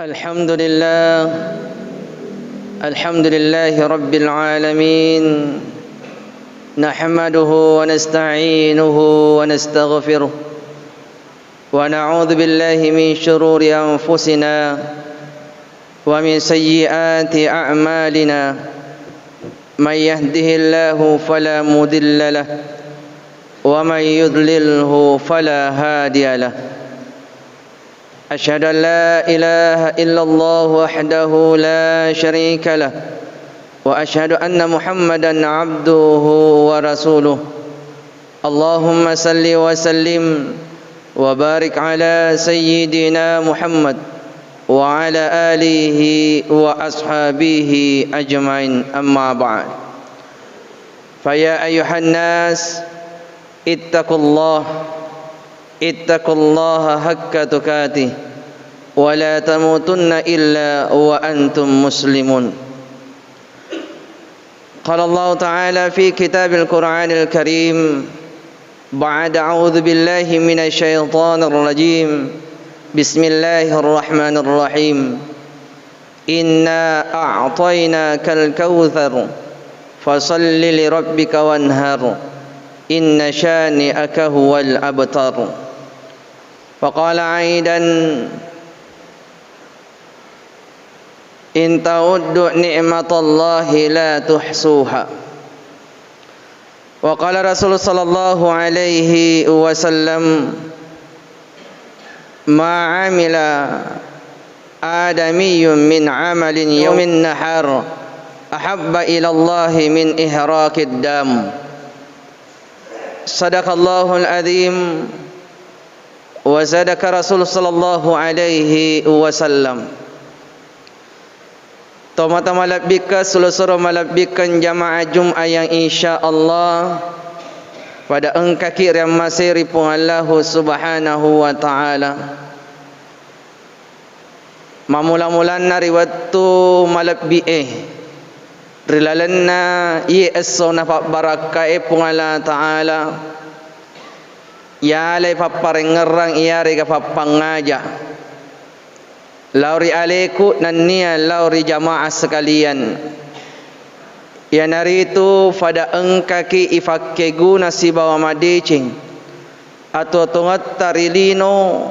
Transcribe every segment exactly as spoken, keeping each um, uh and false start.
الحمد لله. الحمد لله رب العالمين. نحمده ونستعينه ونستغفره. ونعوذ بالله من شرور أنفسنا ومن سيئات أعمالنا. من يهده الله فلا مضل له ومن يضلله فلا هادي له. أشهد أن لا إله إلا الله وحده لا شريك له وأشهد أن محمدا عبده ورسوله. اللهم صل وسلم وبارك على سيدنا محمد وعلى آله وأصحابه أجمعين. أما بعد. فيا أيها الناس، اتقوا الله، اتقوا الله حق تقاته، ولا تموتن إلا وأنتم مسلمون. قال الله تعالى في كتاب القرآن الكريم بعد أعوذ بالله من الشيطان الرجيم. بسم الله الرحمن الرحيم. إنا أعطيناك الكوثر، فصل لربك وانحر، إن شانئك هو الأبتر. وقال أيضا، إن تعدوا نعمة الله لا تحصوها. وقال رسول صلى الله عليه وسلم، ما عمل آدمي من عمل يوم النحر أحب إلى الله من إهراق الدم. صدق الله العظيم وصدق رسول صلى الله عليه وسلم. Tomatoa malebbikkeng, sulo-sulo malebbikkeng jamaah Jum'ah yang insya Allah pada engkaki riammasei ri Puang Allahu Subhanahu wa Ta'ala. Mammula-mulanna ri wettu malebbi'e, ri lalenna iye esso napabbarakka'e Puang Allah Ta'ala, yalai papparengngerang iyarega pappangngaja lao ri aleku nennia lao ri jamaah sekalian. Iyanaritu fada engkaki ifakkeguna sibawa madeceng atuo-tuongetta ri lino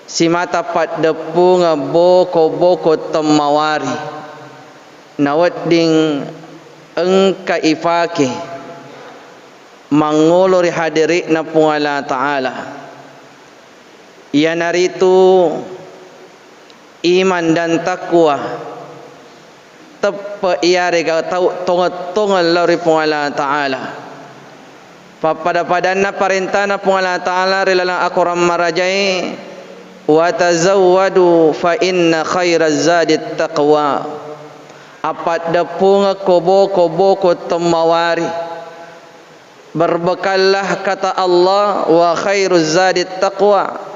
simata paddeppungeng boko-boko temmawari, nawedding engka ifake mangngolo ri haderi'na Puang Allah Ta'ala. Iyanaritu iman dan takwa, teppe iyarega tau tongeng-tongeng lao ri Puang Allah Ta'ala. Pappada-padanna parentana Puang Allah Ta'ala ri laleng akorang marajae, "Wa tazawwadu fa inna khairaz zadit taqwa." Appaddeppungekko boko-boko temmawari. Berbekallah, kata Allah, "Wa khairuz zadit taqwa."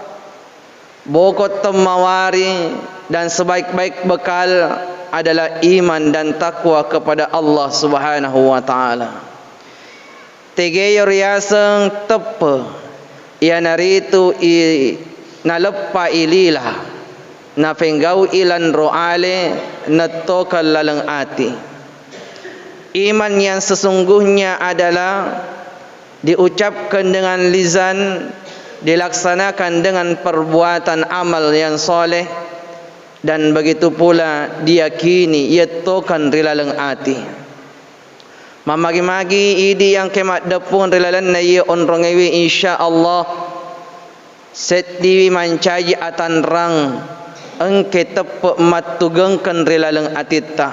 Boko temmawari dan sebaik-baik bekal adalah iman dan takwa kepada Allah Subhanahu wa Ta'ala. Tegeyo riaseng teppe, iyanaritu i naleppa i lila, napenggaui lanro ale, nettokeng laleng ati. Iman yang sesungguhnya adalah diucapkan dengan lisan, dilaksanakan dengan perbuatan amal yang soleh, dan begitu pula diyakini, yettokan ri laleng ati. Mammagi-magi idi yang ke maddeppung ri lalenna iye onrongewe, insya Allah, seddiwi mancaji atanrang engke teppe mattugengkeng ri laleng atitta.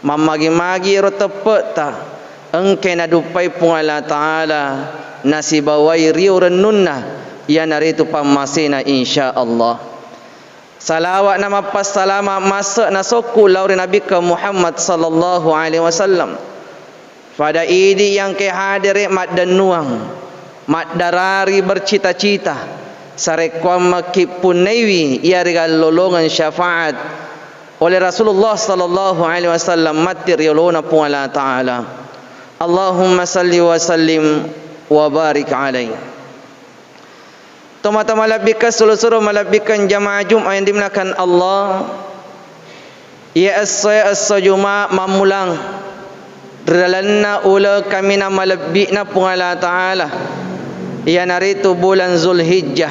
Mammagi-magi ero teppe'ta engke naduppai Puang Allah Ta'ala nasibawai rio rennunna, iyanaritu pammasena, insya Allah. Salawat na mappassalama masse nasokku lao ri Nabikka Muhammad sallallahu alaihi wasallam. Fada idi yang ke hadere maddennuang, maddarari bercita-cita, sarekkuang makkippunnaiwi iyarega lolongeng syafaat oleh Rasulullah sallallahu alaihi wasallam matti ri olona Puang Allah Ta'ala. Allahumma salli wa sallim wa barik alaih. Tomatoa malebbikkeng, sulo-sulo malebbikkeng jamaah Jumat yang dimuliakan Allah. Iya essoe esso Juma' mammulang ri lalenna uleng kaminang malebbi'na Puang Allah Ta'ala, iyanaritu bulan Zulhijjah.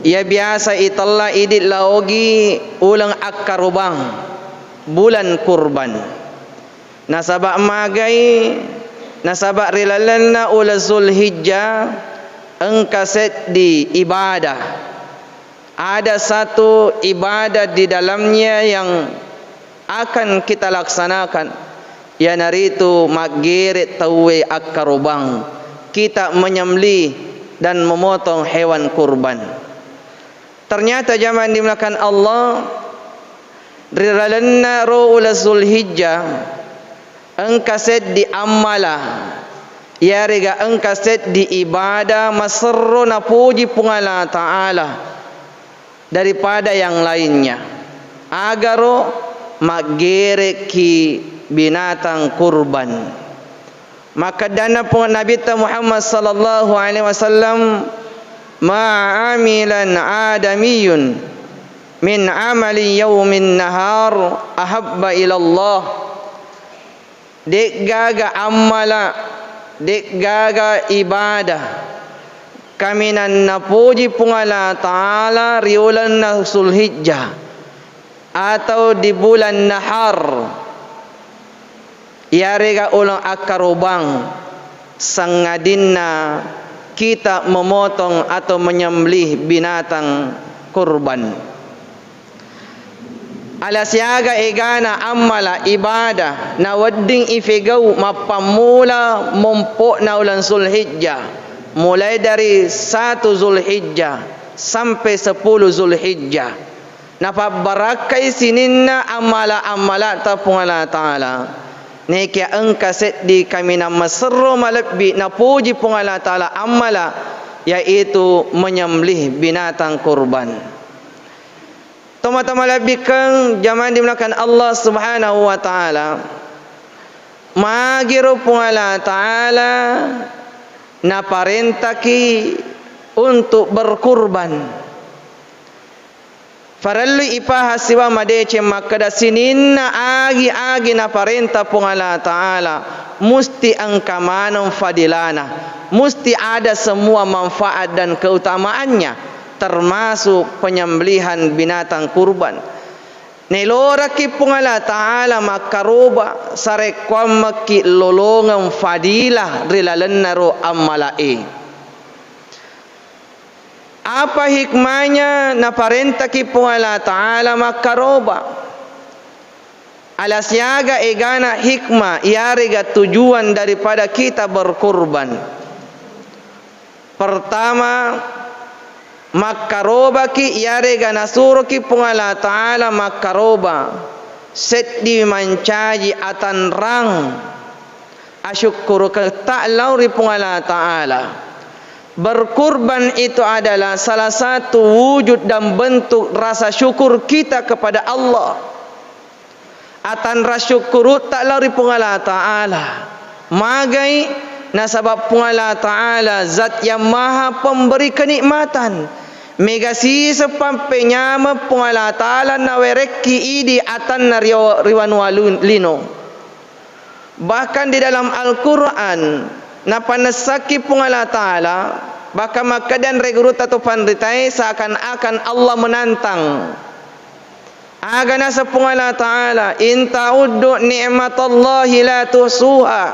Iya biasa itella idi' la ogi uleng akkarobang, bulan kurban. Nasaba' magai, nasaba' ri lalenna uleng Zulhijjah engka seddi ibadah. Ada satu ibadah di dalamnya yang akan kita laksanakan, iyanaritu maggere' tauwe akkarobang, kita menyembelih dan memotong hewan kurban. Ternyata jamaah dimuliakan Allah, ri lalenna ro uleng Zulhijjah, engka seddi ammala, iyarega engka seddi ibadah maserro napoji Puang Allah Ta'ala daripada yang lainnya. Agaro? Maggere'ki binatang kurban. Makkedana Puang Nabitta Muhammad sallallahu alaihi wasallam, "Ma amilan adamiyun min amali yaumin nahar ahabba ilallah." De'gaga ammala, de'gaga ibadah kaminang napoji Puang Allah Ta'ala ri ulenna Zulhijjah atau di bulan nahar, iyarega uleng akkarobang, sangadinna kita memotong atau menyembelih binatang kurban. Ala siaga egana ammala ibadah nawedding ifegau mappammula mompo'na uleng Zulhijjah, mulai dari satu Zulhijjah sampai sepuluh Zulhijjah. Napabbarakkai sininna ammala-ammalata Puang Allah Ta'ala. Nekia engka seddi kaminang maserro malebbi napoji Puang Allah Ta'ala ammala, yaitu menyembelih binatang kurban. Tomatoa malebbikkeng jamaah dimuliakan Allah Subhanahu wa Ta'ala, magiro Puang Allah Ta'ala naparentaki untuk berkurban. Farellu ipahang sibawa madeceng makkeda, sininna agi-agi naparenta Puang Allah Ta'ala musti engka maneng fadilana, musti ada semua manfaat dan keutamaannya, termasuk penyembelihan binatang kurban. Naelorakki Puang Allah Ta'ala makkaroba, sarekkuammekki lolongeng fadilah ri lalenna ro ammalae. Apa hikmahnya naparentaki Puang Allah Ta'ala makkaroba? Ala siaga egana hikmah, iyarega tujuan daripada kita berkurban. Pertama, makkarobaki, iyarega nasuroki Puang Allah Ta'ala makkaroba, seddi mancaji atanrang asyukkuruketta lao ri Puang Allah Ta'ala. Berkurban itu adalah salah satu wujud dan bentuk rasa syukur kita kepada Allah. Atanra syukkurutta lao ri Puang Allah Ta'ala. Magai? Nasaba Puang Allah Ta'ala zat yang maha pemberi kenikmatan. Mega siseng pappenyameng Puang Allah Ta'ala nawerekki idi atanna ri, ri wanua lu-, lino. Bahkan di dalam Al-Quran, napanessakki Puang Allah Ta'ala, bahkan makkeda anre gurutta to panritae, seakan-akan Allah menantang. Aga naseng Puang Allah Ta'ala, "In ta'uddu ni'matallahi la tuhsuha."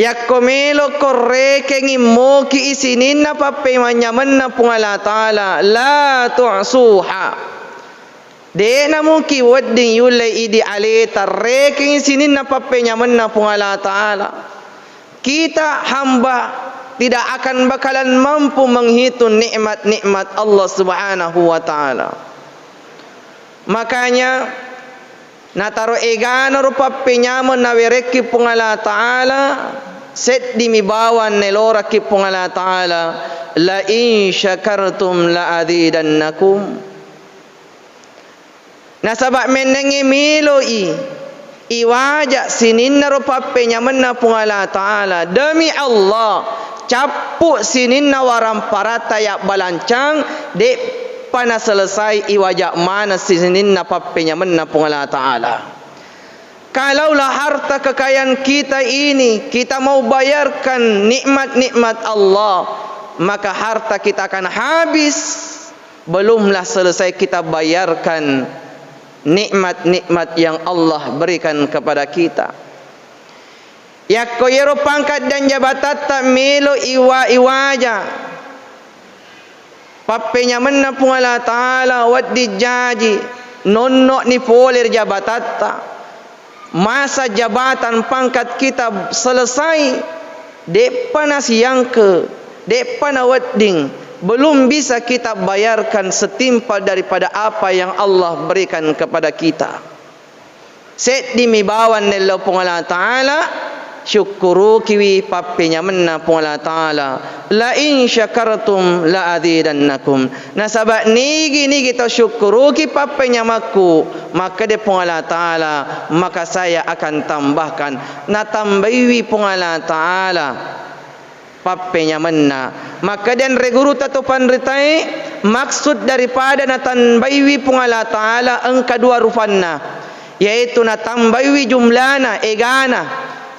Yakko melokko rekengi moki sininna pappenyamenna Puang Allah Ta'ala, la tuhsuha. De'na muki wedding yulle idi aleta rekeng sininna pappenyamenna Puang Allah Ta'ala. Kita hamba tidak akan bakalan mampu menghitung nikmat-nikmat Allah Subhanahu wa Ta'ala. Makanya, nataro egana ro pappenyameng nawerekki Puang Allah Ta'ala, seddimi bawang nelorakki Puang Allah Ta'ala, "La in syakartum la azidannakum." Nasaba mennengnge meloi iwaja sininna ro pappenyamenna Puang Allah Ta'ala. Demi Allah, cappu sininna waramparatta yabbalancang, de pana selesai iwaja maneng sininna pappenyamenna Puang Allah Ta'ala. Kalaulah harta kekayaan kita ini kita mau bayarkan nikmat-nikmat Allah, maka harta kita akan habis, belumlah selesai kita bayarkan nikmat-nikmat yang Allah berikan kepada kita. Yakko yero pangkat dan jabatatta melo iwa-, iwaja pappenyamenna Puang Allah Ta'ala, wedding jaji nonno'ni pole ri jabatatta. Masa jabatan pangkat kita selesai, de'pa nasiyangke, de'pa nawedding, belum bisa kita bayarkan setimpal daripada apa yang Allah berikan kepada kita. Seddimi bawang nellau Puang Allah Ta'ala, syukkurukiwi pappenyamenna Puang Allah Ta'ala. La in syakartum la azidannakum. Nasaba nigi-nigi tau syukkuruki pappenyamakku, makkeda Puang Allah Ta'ala, maka saya akan tambahkan. Natambaiwi Puang Allah Ta'ala pappenyamenna. Makkeda anre gurutta to panritae, maksud daripada natambaiwi Puang Allah Ta'ala engka dua rupanna, yaitu natambaiwi jumlana, egana,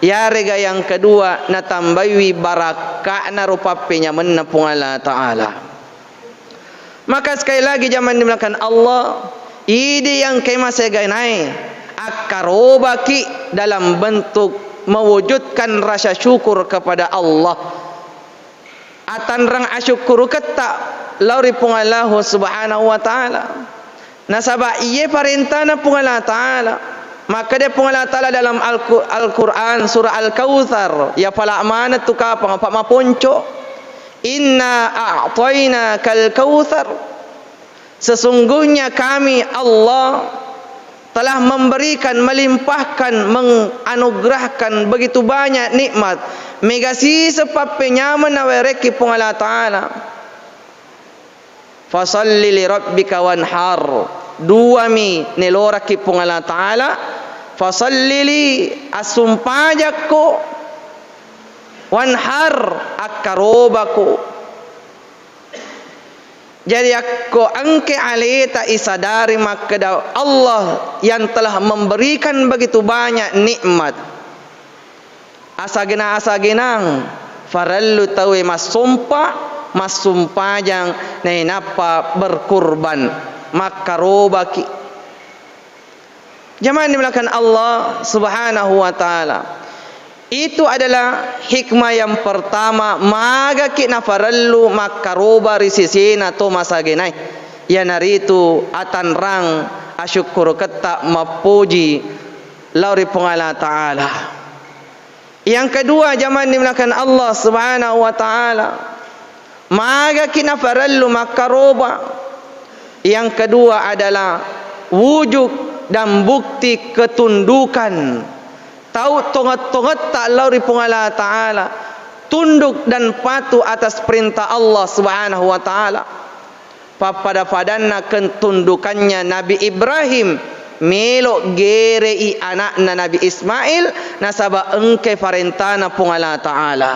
yarega yang kedua natambaiwi barakka'na ro pappenyamenna Puang Allah Ta'ala. Maka sekali lagi jamaah dimuliakan Allah, idi yang kemaseganai akkarobaki dalam bentuk mewujudkan rasa syukur kepada Allah. Atanrang asyukkuruketta lao ri Puang Allahu Subhanahu wa Ta'ala. Nasaba iye parentana Puang Allah Ta'ala. Makkeda Puang Allah Ta'ala dalam Al-Qu-, Al-Quran surah Al-Kautsar, ya pala maneng tu kapang, apa maponco. Inna a'tainakal kautsar. Sesungguhnya Kami, Allah, telah memberikan, melimpahkan, menganugerahkan begitu banyak nikmat. Mega siseng pappenyameng nawerekki Puang Allah Ta'ala. Fasalli li rabbika wanhar. Duami neloraki Puang Allah Ta'ala. Fasalli li, assumpajakko. Wanhar, akkarobako. Jadi, yakko engke aleta isadari makkeda Allah yang telah memberikan begitu banyak nikmat, asagenang-asagenang farellu tauwe massompa, massumpajang, nainappa berkurban, makkarobaki. Jamaah dimuliakan Allah Subhanahu wa Ta'ala. Itu adalah hikmah yang pertama, magaki nafarellu makkaroba ri sesena to masagenae. Iyanaritu atanrang asyukkuruketta mappoji lao ri Puang Allah Ta'ala. Yang kedua, jamaah dimuliakan Allah Subhanahu wa Ta'ala, magaki nafarellu makkaroba. Yang kedua adalah wujud dan bukti ketundukan. Tau tongeng-tongetta lao ri Puang Allah Ta'ala, tunduk dan patuh atas perintah Allah Subhanahu wa Ta'ala. Pappada-padanna ketundukannya Nabi Ibrahim, melo gerei anakna Nabi Ismail, nasaba engkai parentana Puang Allah Ta'ala.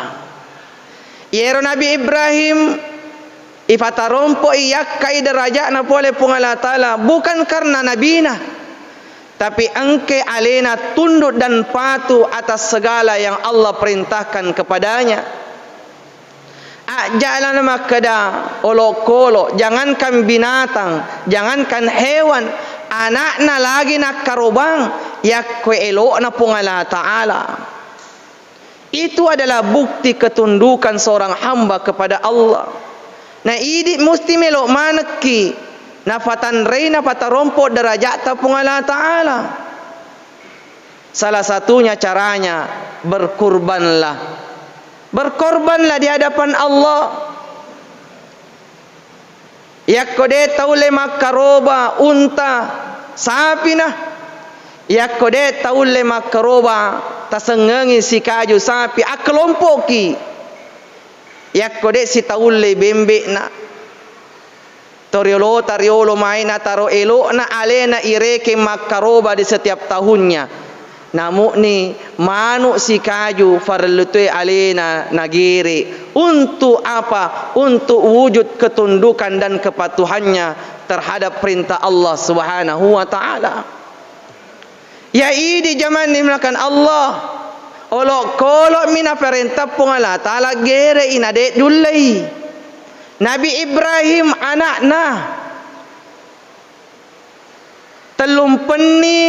Iyero Nabi Ibrahim ipatarompoi, yakkai derajatna pole Puang Allah Ta'ala, bukan karena nabina, tapi engkai alena tunduk dan patuh atas segala yang Allah perintahkan kepadanya. Ajjalana makkeda olokolo, jangankan binatang, jangankan hewan, anakna lagi nakkarobang, yakko elo'na Puang Allah Ta'ala. Itu adalah bukti ketundukan seorang hamba kepada Allah. Na idi musti melo manekki nafatanrei, nafatarompo deraja'ta Puang Allah Ta'ala. Salah satunya caranya, berkurbanlah. Berkorbanlah di hadapan Allah. Yakko de taulle makkaroba unta, sapina. Yakko de taulle makkaroba, tasengengi sikaju sapi, akkelompoki. Yakko de sitaulle bembe'na, to riolota riolo mai nataro elo'na alena irekeng makkaroba di setiap tahunnya. Namu'ni manu sikaju farellu toe alena nagere, Untuk apa? Untuk wujud ketundukan dan kepatuhannya terhadap perintah Allah Subhanahu wa Ta'ala. Ya, idi jamanna dimuliakan Allah. Olokkolokmi naparentah Puang Allah Ta'ala gerei, na de' diullei. Nabi Ibrahim anakna tellumpenni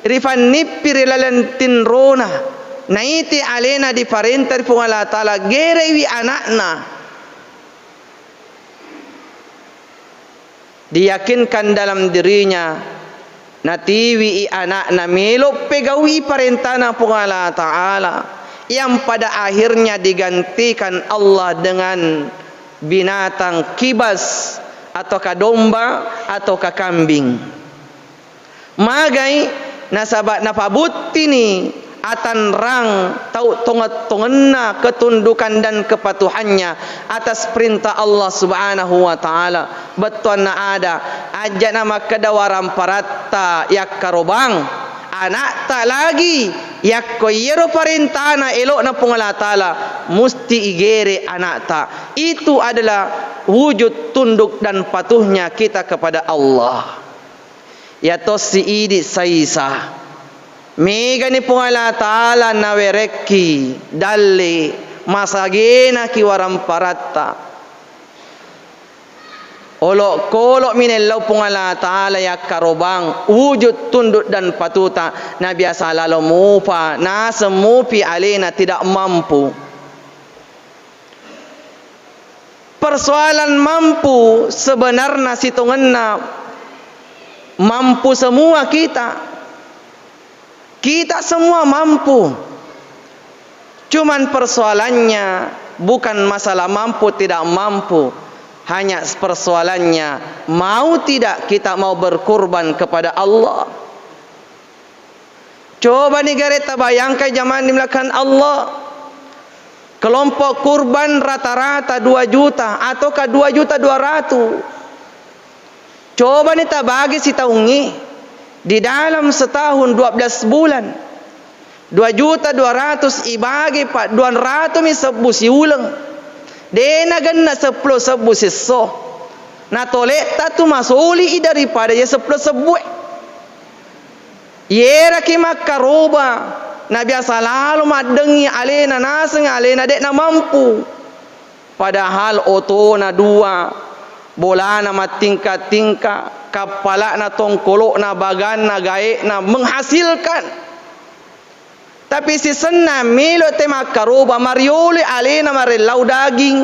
rifannippi ri laleng tinrona. Naiti alena diparentah ri Puang Allah Ta'ala, gereiwi anakna. Diyakinkan dalam dirinya, natiwii anakna melo' pegaui parentana Puang Allah Ta'ala, yang pada akhirnya digantikan Allah dengan binatang kibas, ataukah domba, ataukah kambing. Magai? Nasaba' napabuttini atanrang tau tongeng-tongenna ketundukan dan kepatuhannya atas perintah Allah Subhanahu wa Ta'ala. Bettuanna ada, ajja'na makkeda waramparatta yakkarobang anakta lagi, yakko iyaro parentana elo'na Puang Allah Ta'ala, musti igere anakta. Itu adalah wujud tunduk dan patuhnya kita kepada Allah. Yatossi idi saisa. Megani Puang Allah Ta'ala nawerekki dalle masagenaki waramparatta. Olokkolokmi nellau Puang Allah Ta'ala yakkarobang wujud tunduk dan patuta. Nabiasa lalo mupa, naseng mupi alena tidak mampu. Persoalan mampu sebenarna sitongenna mampu semua kita. Kita semua mampu. Cuman persoalannya bukan masalah mampu tidak mampu. Hanya persoalannya mau tidak kita mau berkurban kepada Allah. Cobani gare tabayangkai jamaah dimuliakan Allah. Kelompok kurban rata-rata dua juta ataukah dua juta dua ratus. Cobani tabagi sitaungnge, di dalam setahun dua belas bulan, dua juta dua ratus ibagi pa dua ratus mi sebbu siuleng. Dena genna seppulo sebbu siesso. Natoletta tu masoli i daripada ye seppulo sebbu e. Yeraki makkaroba, nabiasa lalo maddengngi alena naseng, alena de'na mampu. Padahal otona dua, bolana mattingka-tingka, kappala'na, tongkolo'na, baganna, gae'na menghasilkan. Tapi sisenna melo te makkaroba, mariolo alena marellau daging.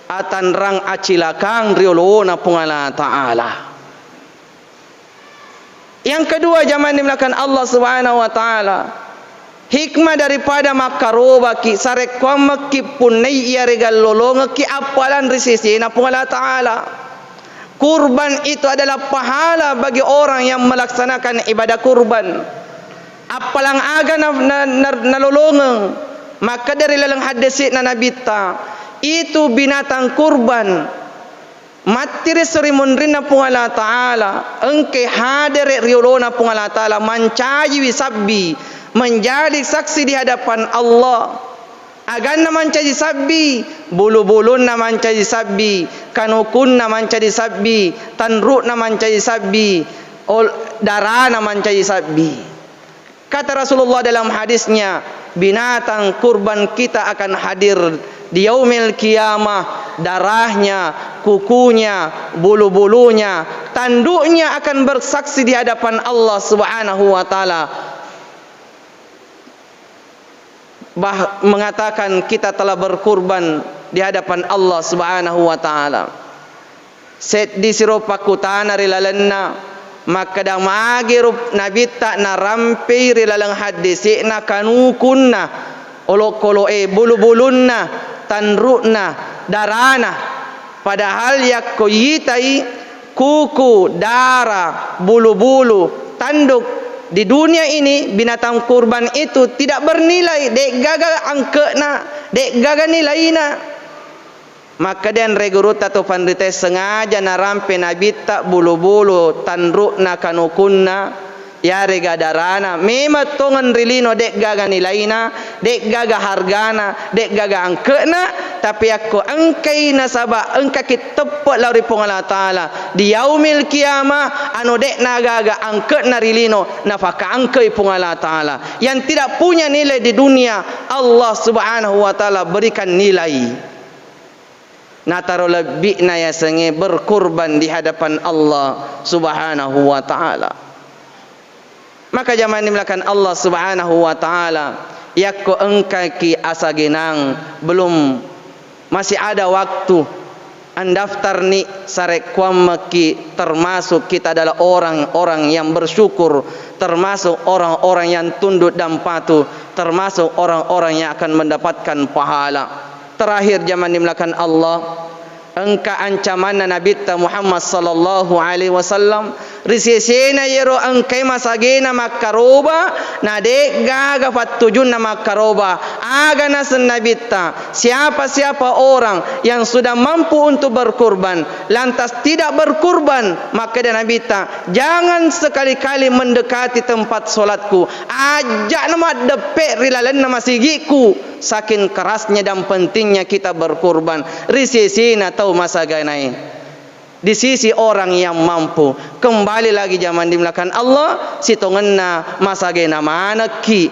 Atanrang acilakang riolona Puang Allah Ta'ala. Yang kedua, jamaah dimuliakan Allah Subhanahu wa Ta'ala, hikmah daripada makkarobaki, sarekkuammekki punnai iyarega lolongekki appalang ri sesena Puang Allah Ta'ala. Kurban itu adalah pahala bagi orang yang melaksanakan ibadah kurban. Appalang aga na, na, na, nalolongeng, makkeda ri laleng haddese'na Nabitta, itu binatang kurban. Matti ri esso ri munrinna Puang Allah Ta'ala, engkai hadere ri olona Puang Allah Ta'ala, mancajiwi sabbi, menjadi saksi di hadapan Allah. Aganna mancaji sabbi, bulu-bulunna mancaji sabbi, kanukunna mancaji sabbi, tanru'na mancaji sabbi, ol-, darana mancaji sabbi. Kata Rasulullah dalam hadisnya, binatang kurban kita akan hadir di yaumil qiyamah, darahnya, kukunya, bulu-bulunya, tanduknya akan bersaksi di hadapan Allah Subhanahu wa Ta'ala. Bah-, mengatakan kita telah berkurban di hadapan Allah Subhanahu wa Ta'ala. Seddi siro pakkutana ri lalenna, makkeda, magi rup-, Nabitta narampei ri laleng haddese'na kanukunna, olokolo'e, bulu-bulunna, tanru'na, darana. Padahal yakko yitai kuku, dara, bulu-bulu, tanduk di dunia ini, binatang kurban itu tidak bernilai, de'gaga angke'na, de'gaga nilaina. Makkeda anre gurutta to panrita sengaja narampe Nabitta bulu-bulu, tanru'na, kanukunna, Iyarega darana memang tongeng ri lino, de'gaga nilaina, de'gaga hargana, de'gaga angke'na, tapi yakko engkai nasaba engkaki teppe lao ri Puang Allah Ta'ala di yaumil qiyamah, anu de'na gaga angke'na ri lino, nafakaangkei Puang Allah Ta'ala. Yang tidak punya nilai di dunia, Allah Subhanahu wa Ta'ala berikan nilai. Nataro lebbi'na yasengnge berkurban di hadapan Allah Subhanahu wa Ta'ala. Maka jamaah dimuliakan Allah Subhanahu wa Ta'ala, yakko engkaki asagenang, belum, masih ada waktu, andaftarni, sarekkuammeki termasuk kita adalah orang-orang yang bersyukur, termasuk orang-orang yang tunduk dan patuh, termasuk orang-orang yang akan mendapatkan pahala. Terakhir, jamaah dimuliakan Allah, engka ancamanna Nabitta Muhammad sallallahu alaihi wasallam, ri sesena yero engkai masagena makkaroba, na de'gaga fattujunna makkaroba. Aga naseng Nabitta, siapa-siapa orang yang sudah mampu untuk berkurban, lantas tidak berkurban, makkeda Nabitta, jangan sekali-kali mendekati tempat sholatku. Aja'na maddeppe ri lalenna masigi'ku. Saking kerasnya dan pentingnya kita berkurban ri sesena tau masaganae, di sisi orang yang mampu. Kembali lagi, jamaah dimuliakan Allah, sitongenna masagena manekki,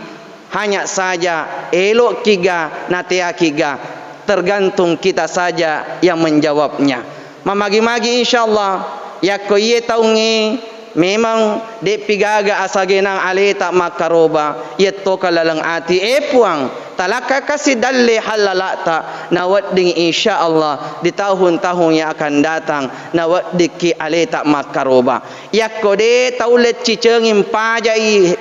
hanya saja elo'kiga nateakiga, tergantung kita saja yang menjawabnya. Mamagi-magi, insyaallah, yakko iye taungnge memang de'pi gaga asagenang aleta makkaroba, yettoka laleng ati, e Puang, talakkakasi dalle hallala'ta, nawedding insyaallah di tahun-tahun yang akan datang, naweddikki aleta makkaroba. Yakko de taulle cicengi mpaja'i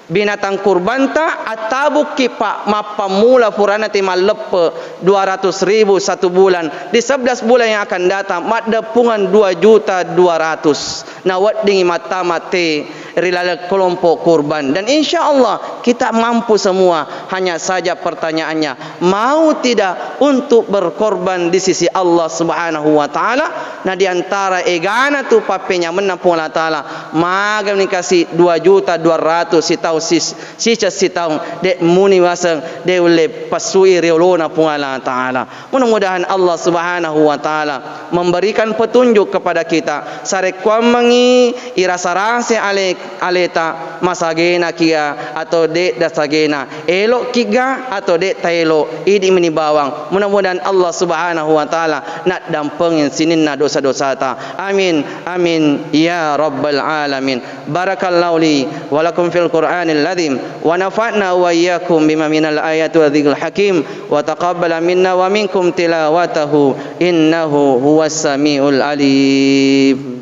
binatang kurbanta, attabukki, Pak, mappammula purana te malleppe dua ratus ribu satu bulan, di sebelas bulan yang akan datang, maddeppungeng dua juta dua ratus. Naweddingi mattama te ri laleng kelompok kurban. Dan insya Allah kita mampu semua. Hanya saja pertanyaannya, mau tidak untuk berkorban di sisi Allah Subhanahu wa Ta'ala? Nah, di antara egana tu pappenyamenna Puang Allah Ta'ala, magani kasi dua juta dua ratus sitaung sis-, siceng sitaung, de muni waseng de ulle passui riolona Puang Allah Ta'ala. Mudah-mudahan Allah Subhanahu wa Ta'ala memberikan petunjuk kepada kita. Sarekkuammengi irasa-rasa ale-, aleta, masagena kia atau de dasagena, elo kiga atau de taelo, idi meni bawang. Mudah-mudahan Allah Subhanahu wa Ta'ala naddampengi sininna dosa-dosata. Amin, amin ya rabbal alamin. Barakallahu li wa lakum fil Qur'anil azim, wa nafa'na wa iyyakum bima minal ayati wa dzikril hakim, wa taqabbala minna wa minkum tilawatahu, innahu huwas samiul alim.